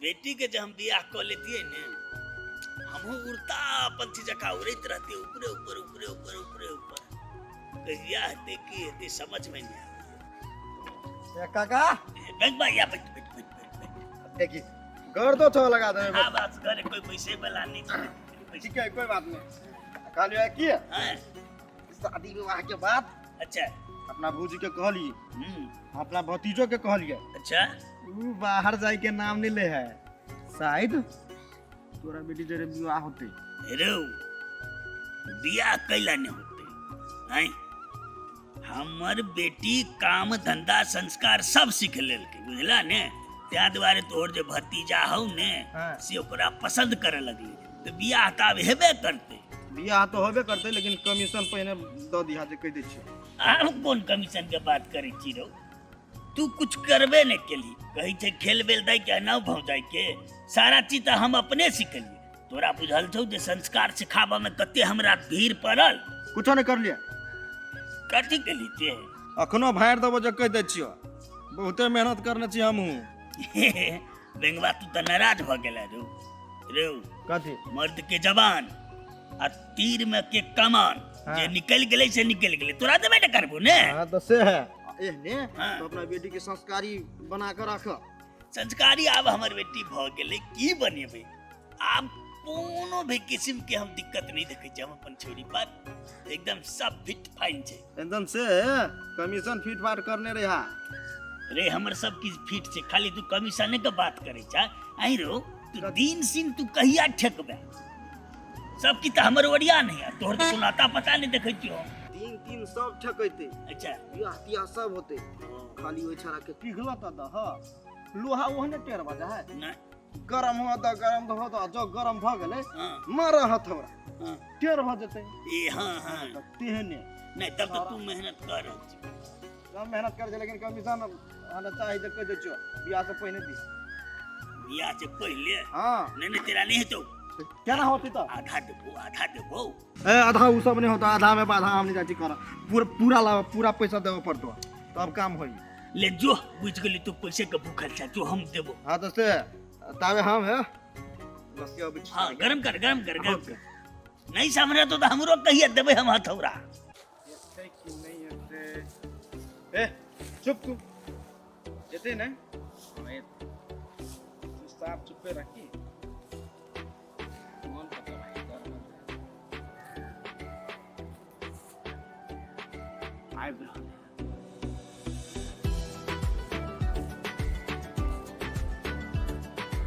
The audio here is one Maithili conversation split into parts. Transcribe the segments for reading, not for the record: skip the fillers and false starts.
बेटी के जे हम बियाह कऽ लेतियै ने, हमहूँ उड़ता पंछी जकाँ उड़ैत रहतियै ऊपरे ऊपर ऊपरे ऊपर ऊपरे ऊपर। कहिया हेतै की हेतै समझमे नहि आबैए। ए काका, बैंक भैया, बैठ बैठ बैठ बैठ बैठ। देखी गर्दो छो लगा देबै। हाँ, बात करे कोई पैसे वाला नहीं छै। ठीक है, कोई बात नहीं। कहलियो की हाँ। शादी विवाह के बाद अच्छा अपना भौजी के कहलिए, अपना भतीजो के कहलिए। अच्छा। ऊ बाहर जाए के नाम नहीं ले है, शायद तोरा बेटी जरे विवाह होते। रे बियाह कैला नहीं होते हैं? हमर बेटी काम धंधा संस्कार सब सीख लेलकै, बुझला ने? ताहि दुआरे तोहर जे भतीजा हौ ने, हाँ। से ओकरा पसंद करे लगली, तऽ बियाह तऽ आब हेबे करतै। बियाह तो होबे करतै, लेकिन कमीशन पहिने दऽ दिहा जे कहि दै छियौ। आब कोन कमीशन के बात करै छी रौ? तू कुछ करबे नहि केली। कहै छै खेल बेल दै के नाव भौ जाय के, सारा चीज तऽ हम अपने सिखलियै। तोरा बुझल छौ जे संस्कार सिखाबऽ में कते हमरा भीड़ पड़ल? कुछो नहि करलियै। कथी केली ते? अखनो भाड़ि देबो जे कहि दै छियौ, बहुते मेहनत करने छी हमहूँ। बेंगवा, तू तऽ नाराज भऽ गेला रौ। रौ कथी? मर्द के जवान आ तीर में के कमान, हाँ। जे निकल गेलै से निकल गेलै, तोरा देबे ने करबो ने। हाँ तऽ से है एहने। हाँ। तो अपना बेटी के संस्कारी बना के राख। संस्कारी आब हमर बेटी भऽ गेलै, की बनेबै आब? कोनो भी किस्म के हम दिक्कत नहीं देखै छियै हम अपन छोरी पर, एकदम सब फिट फाइन छै। एकदम से कमीशन फिट फाट करने रहा। रे हमर सब किछु फिट छै, खाली तू कमीशने के बात करै छ। आइ रो तू दिन सिन तू कहिया ठेकबे? सब किछु तऽ हमर ओरिया नहीं है, तोहर तऽ कोनो अता पता नहीं देखै छियौ। तीन तीन सब ठकैते। अच्छा। बियाह तियाह सब होते, खाली ओहि छड़ा के पिघलत त दह लोहा ओहने टेर बजा है। नहीं। गरम हुआ त गरम हो त जो गरम भ गेलै, हाँ। मार हथौड़ा, हाँ। टेर भ जेतै। ए हाँ हाँ। त तेहने। नहीं, तब तो तू मेहनत कर रहल छी। सब मेहनत कर छै, लेकिन कमीशन हमरा चाही तऽ कहि दै छियौ, बियाह से पहिने दी। बियाह से पहिले? हाँ। नहीं नहीं, तेरा नहीं हेतौ। केना होती तऽ? आधा देबो, आधा देबो। ए आधा उ सब नहीं होता, आधा में बाधा हम नहीं जाती कर, पूरा पूरा लाओ, पूरा पैसा देबो पड़तो तब काम होई। ले जो, बुझ गेली तू पैसे के भूखल छ, जो हम देबो। हाँ तो से तावे हम है बस ये अभी। हाँ, गरम कर गरम कर गरम कर। नहीं सामने तो हमरो कहिए देबे हम हथौड़ा। एते कि नहीं एते? ए चुप, तू एते नहीं? हाँ, एते। तू साफ चुप्पे रखी मन पता भाई डर मन आबि रहल है।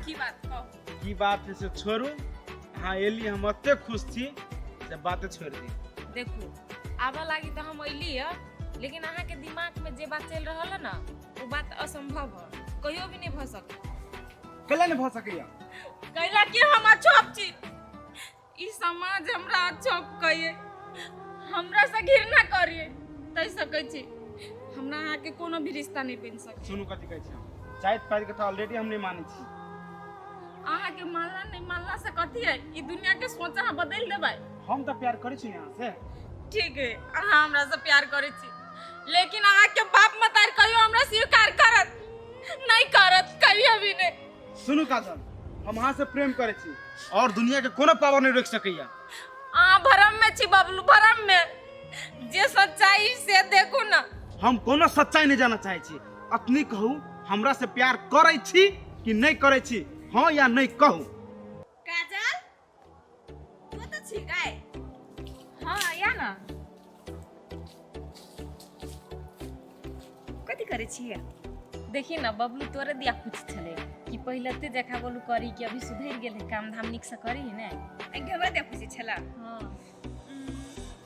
की बात कहू? की बात है से छोड़ू, अहाँ एली हम एते खुश छी से बाते छोड़ि दी। देखू, आबऽ लागी तऽ हम अयली है, लेकिन अहाँके दिमाग में जे बात चलि रहल है ना, ओ बात असंभव है, कहियो भी नहीं भऽ सकै। कैला नहि भऽ सकैया? कैला कि हम अछोप छी, ई समाज हमरा अछोप कहिए, हमरा से घृणा करिए, तै सकै छी हमरा अहाँके कोनो भी रिश्ता नहीं बनि सकै। सुनू, कथी कहै छी, हम जाति पाति के तऽ ऑलरेडी हम नहि मानै छी। अहाँके मानला नहीं मानला से कथी है? ई दुनिया के सोच अहाँ बदलि देबै? हम तऽ प्यार करै छी ने अहाँ से। ठीक है, अहाँ हमरा से प्यार करै छी, लेकिन अहाँके बाप मतार कहियो हमरा स्वीकार करत नहीं, करत कहियो भी नहीं। सुनू काजल, हम अहाँ से प्रेम करै छी और दुनिया के कोनो पावर नहीं रोकि सकैया। अहाँ भरम में छी बबलू, भरम में। जे सच्चाई से देखू ना। हम कोनो सच्चाई नहीं जाना चाहै छी, अतनी कहू हमरा से प्यार करै छी कि नहीं करै छी? हाँ या नहीं कहू। काजल, तू तो छी गाय? हाँ, या ना। कथी करै छियै? देखी ना बबलू, तोरे दिया कुछ छले कि पहिले ते देखा बोलू करी कि अभी सुधरि गेल है, काम धाम नीक से करी है ने? आंखि हमरा दिया पूछै छला? हाँ।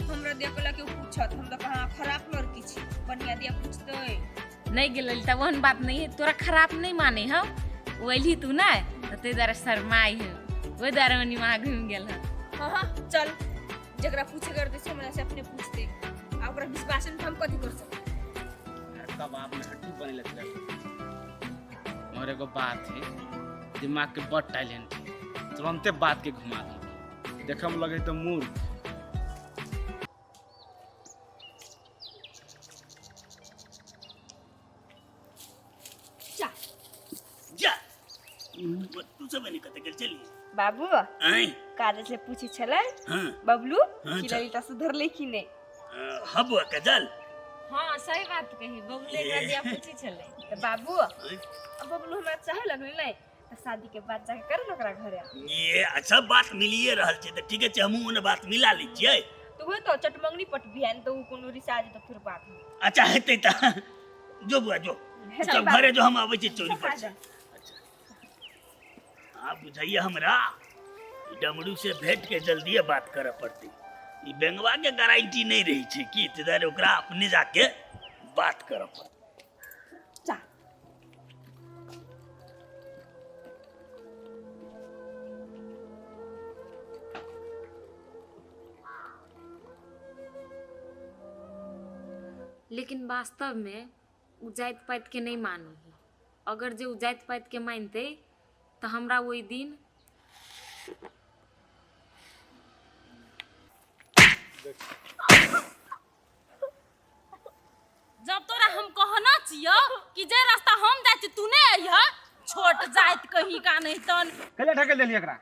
हमरा दिया कहला कि पूछत, हम तऽ कहाँ खराब लड़की छी, बढ़िया दिया पूछतै। नहीं गेल ललिता, ओहन बात नहीं है, तोरा खराब नहीं माने हम। ओ अयली तू ना तऽ ताहि दुआरे शर्माई है, ओहि दुआरे ओनी वहाँ घुमि गेल है। हाँ हाँ, चल, जकरा पूछे कर दै छै हमरा से अपने पूछतै, आ ओकरा विश्वास नहीं हम कथी कर सकते? कबाब में हड्डी बनेले छलै। मगर एगो बात है, दिमाग के बड़ टैलेंट है, तुरंते बात के घुमा दी, देखऽ में लगे तऽ मूर्ख। जा जा। तू सब एने कतऽ गेल छली? बाबू आँय? काज से पूछे छलै। हाँ। बबलू हाँ, कि चल। ललिता सुधरलै कि नहि? हाँ बुआ काजल। हाँ सही बात कही, बबलू एकरा दिया पूछी छलै। तऽ बाबू आँय? अब बबलू हमरा चाहे लगलै नहि तऽ शादी के बाद जाके कर ने ओकरा घरे। ये अच्छा बात मिलिए रहल छै तऽ ठीके छै, हमहूँ ओने बात मिला लै छियै। तऽ उहे तऽ चटमंगनी पटबिहा तऽ उ कोनो रिसा जेतौ फिर बाद में। अच्छा हेतै तऽ जो बुआ जो, हेतै सब बाबू। घरे जो, हम आबै छी चोरी पर से। काजल। अच्छा आ बुझाइए हमरा ई डमरू से भेंट के जल्दिए बात करऽ पड़तै। ई बेंगवा के गारंटी नहीं रहै छै की, ताहि दुआरे ओकरा अपने जाके बात करऽ पड़तै। जा। लेकिन वास्तव में उ जाति पाति के नहीं मानै है। अगर जे उ जाति पाति के मानतै तऽ हमरा ओहि दिन जब तोरा हम कहना छियो कि जे रास्ता हम जाइ छी तू नहीं अइह, छोट जाति कहीं का नहीं तन। कैला ढकेल देलियै एकरा?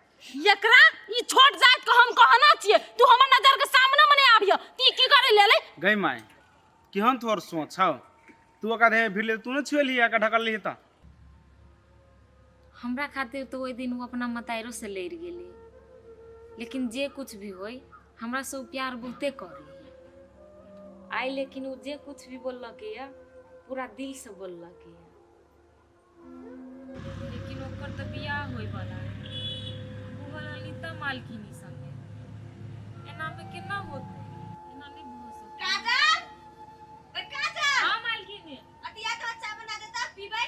एकरा ई छोट जाति के हम कहना छियै, तू हमर नजर के सामने में नहीं आबिह। ती की करे लेले? गई माय, केहन तोहर सोच हौ? तू ओकरा देह भिड़ले तू नहि छुएलिही, एकरा ढकललिही तऽ। हमरा खातिर तो ओहि दिन वो अपना मताइरो से लड़ि गेलै, लेकिन जे कुछ भी होय हमरा से उ प्यार बहुते करे आइ। लेकिन उ जे कुछ भी बोललकै या पूरा दिल से बोललकै या, लेकिन ओकर तऽ बियाह होय वाला है, उ ललिता मालकिनी संगे। एना में केना होतै? एना नहीं भऽ सकै। काजल, ओए काजल। हाँ मालकिनी। अतिया तो चाय बना देता पीबै।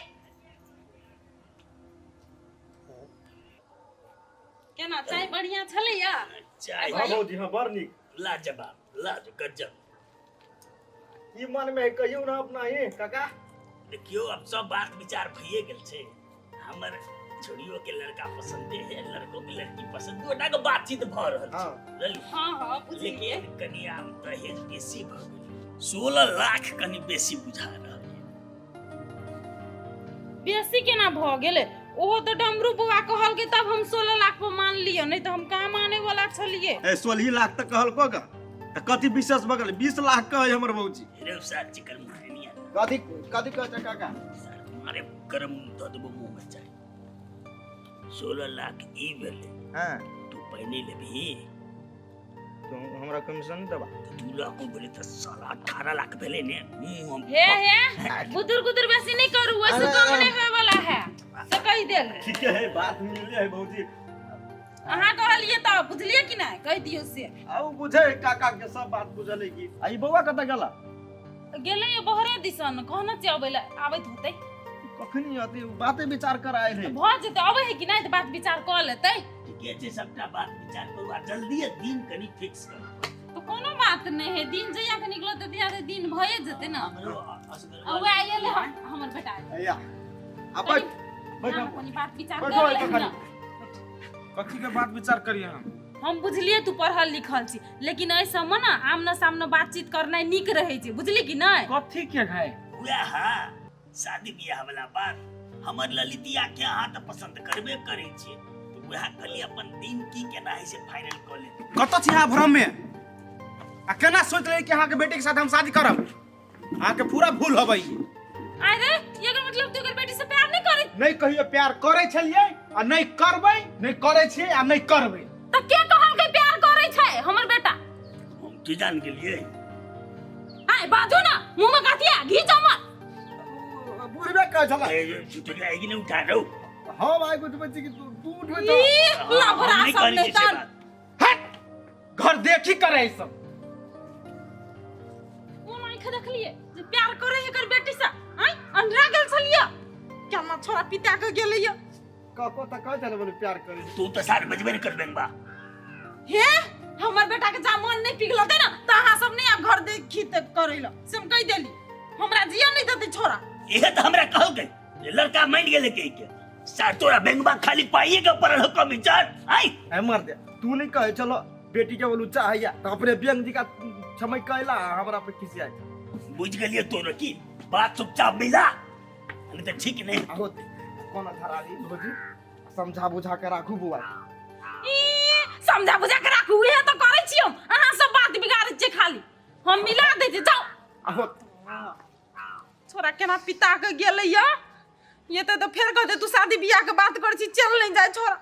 केना चाय बढ़िया छलैया? चाय हाँ भौजी, हाँ बड़ नीक। लाजवाब, लाज गजब। की मन में है कहियौ ना अपना ही काका। देखियो अब सब बात विचार भइए गेल छै। हमर छोड़ियो के लड़का पसंदे है, लड़को के लड़की पसंद, गोटा के बातचीत भऽ रहल छै। हाँ। बुझलियै? हाँ हाँ बुझलियै। लेकिन कनि आब दहेज बेसी भऽ गेल, 16 लाख कनि बेसी बुझा रहल यऽ। बेसी केना भऽ गेलै? ओहो तऽ डमरू बौआ कहलकै तब हम 16 लाख पर मान लिअ, नहीं तऽ हम कहाँ माने वाला छलियै। ए 16 लाख तक कहलको गा तऽ कथी विशेष भऽ गेलै? 20 लाख कहै हमर भौजी। रे सार चिकन मारनिया। कथी कथी कहै छै काका? सार मारे गरम दऽ देबो मुँह में चाय। 16 लाख ई भेलै। हाँ। तू पहिने लेबही? तू हमरा कमीशन नहीं देबा? 2 लाख भेलै तऽ साला 18 लाख भेलै ने। मुँह हम हे हे गुदुर गुदुर बेसी नहीं करू, वैसे कम नहीं होय वाला है से कहि देल। ठीक है बात मिलले है भौजी। अहाँ कहलियै तऽ बुझलियै कि नहि? कहि दियौ से। आ उ बुझे काका के सब बात बुझले की। आ ई बौआ कतऽ गेला? गेलै बहरे दिसन, कहना छियै अबै लए, आबैत होतै। कखनी अथी बाते विचार कर आयल है। भऽ जेतै, अबै है कि नहि तऽ बात विचार कऽ लेतै। ठीके छै, सबटा बात विचार करू आ जल्दिए दिन कनि फिक्स करू। तऽ कोनो बात नहि है, दिन जहिया के निकलत तहिया तऽ दिन भए जेतै ने। हमरो असगर आ वएह एलै हमर बेटा। या आ बैठ बैठ, कनि बात विचार बैठो कर एतऽ लेब खाली। ने। कथी के बात विचार करिए हम? हम बुझलियै तू पढ़ल लिखल छी, लेकिन एहि सबमे ने आमने सामने बातचीत करनाइ नीक रहै छै, बुझली कि नहि? कथी के घाय? वएह शादी बियाह वाला बात। हमर ललितिया के अहाँ तऽ पसंद करबे करै छियै, तऽ वएह कहलियै अपन दिन की केना है से फाइनल कऽ लेब। कतऽ छी अहाँ भ्रम में? आ केना सोच लेली कि अहाँके बेटी के साथ हम शादी करब? अहाँके पूरा भूल हबै। अरे एकर मतलब तू एकर बेटी से प्यार नहीं करै? नहीं कहियो प्यार करै छलियै आ नहीं करबै, नहीं करै छियै आ नहीं करबै। तऽ के कहलकै प्यार करै छै हमर बेटा? हम की जान गेलियै? आय बाजू ना, मुंह में कथिया घी जमा। बुढ़बे कहै छला। ए, झूठे आइ कि नहीं उठा रहो? हम आइ उठबै छी कि तू तू उठबै ई छह? लफड़ा हम नहीं सब करै नहीं छियै से तन। बात। हट, घर देखी करे ई सब। कोन आँख देखलियै जे प्यार करे है एकर बेटी से? आय अंधरा गेल छलियै केना छोरा पिता के गेलैया। कको तऽ कहै छलै बोले प्यार करै। तू तऽ सार बजबे नहीं करबे बा। हे हमर बेटा के जा मन नहीं पिघलतै ना तऽ अहाँ सब नहीं आब घर देखी तक करै ल, से हम कहि देली। हमरा जिया नहीं देतै छोरा। इहे तऽ हमरा कहलकै जे लड़का मानि गेलै कहि के। सार तोरा बेंगबा खाली पाइए के पड़ल हो कम विचार। आइ ए मर दे, तू नहीं कहै छलो बेटी के बोलू चाहैया तऽ अपने व्यंग जी का समय कहला हमरा पे खिसियाइ। बुझ गेलियै तोरा की बात, चुपचाप मिला नहीं तऽ ठीक नहीं। आहो कोना धरा दी भौजी। समझा बुझा के राखू बौआ। ई समझा बुझा के राखू, उहे तऽ करै छी हम। अहाँ सब बात बिगाड़ै छियै खाली, हम मिला दै छी, जाउ। आहो। छोरा केना पिता के गेलै या, ये तऽ फेर कहतै तू शादी बियाह के बात करै छी, चल नहि जाय छोरा।